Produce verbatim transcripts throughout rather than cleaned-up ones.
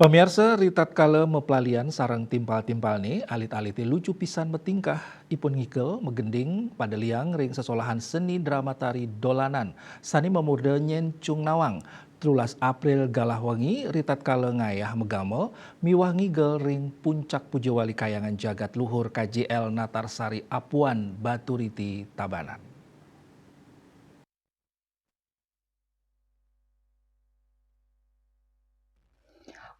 Pamiarsa, ri tatkala mapalalian sareng timpal-timpalné, alit-alité lucu pisan matingkah. Ipun ngigel, magending, padéliang ring sesolahan seni drama tari dolanan sané mamurda Nyén Cung Nawang. Telulas April galah wengi, ri tatkala ngayah magamel miwah ngigel ring Puncak Pujawali Kahyangan Jagat Luhur K J L Natarsari Apuan, Baturiti, Tabanan.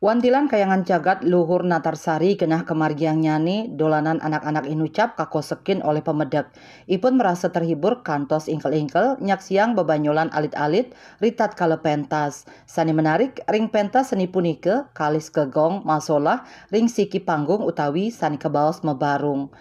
Wantilan Kahyangan Jagat Luhur Natarsari genah kamargiannyané dolanan anak-anak inucap kakosekin olih pamedek. Ipun marasa terhibur kantos ingkel-ingkel nyaksiang bebanyolan alit-alit ri tatkala pentas. Sané menarik, ring pentas seni punika kalih Sekegong masolah ring siki panggung utawi sané kabaos mabarung.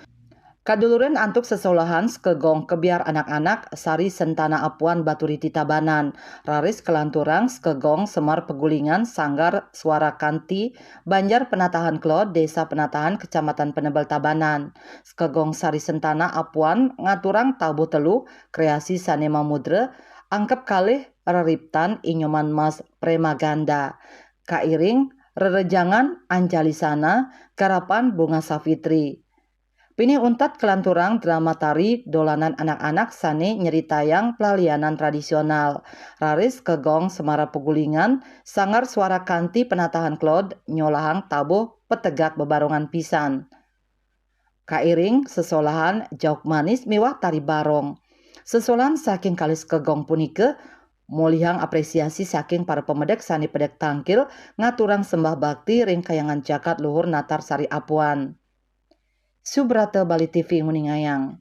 Kadulurin antuk sesolahan Sekegong Kebyar Anak-anak Sari Sentana Apuan, Baturiti, Tabanan, raris kalanturang Sekegong Semar Pegulingan Sanggar Suara Kanti, Banjar Penatahan Kelod, Desa Penatahan, Kecamatan Penebel, Tabanan. Sekegong Sari Sentana Apuan ngaturang tabuh telu, kreasi sané mamudra, angkep kalih, reriptan I Nyoman Mas Premaganda. Kairing, rerejangan, Anjalisana, garapan Bunga Safitri. Pinih untat kalanturang drama tari dolanan anak-anak sané nyeritayang palalianan tradisional. Raris Sekegong Semara Pegulingan, Sanggar Suara Kanti Penatahan Kelod nyolahang tabuh petegak bebarongan pisan. Kairing sesolahan Jauk Manis miwah Tari Barong. Sesolahan saking kalih Sekegong punika molihang apresiasi saking para pamedek sané pedek tangkil ngaturang sembah bakti ring Kahyangan Jagat Luhur Natarsari Apuan. Subrata, Bali T V, nguningayang.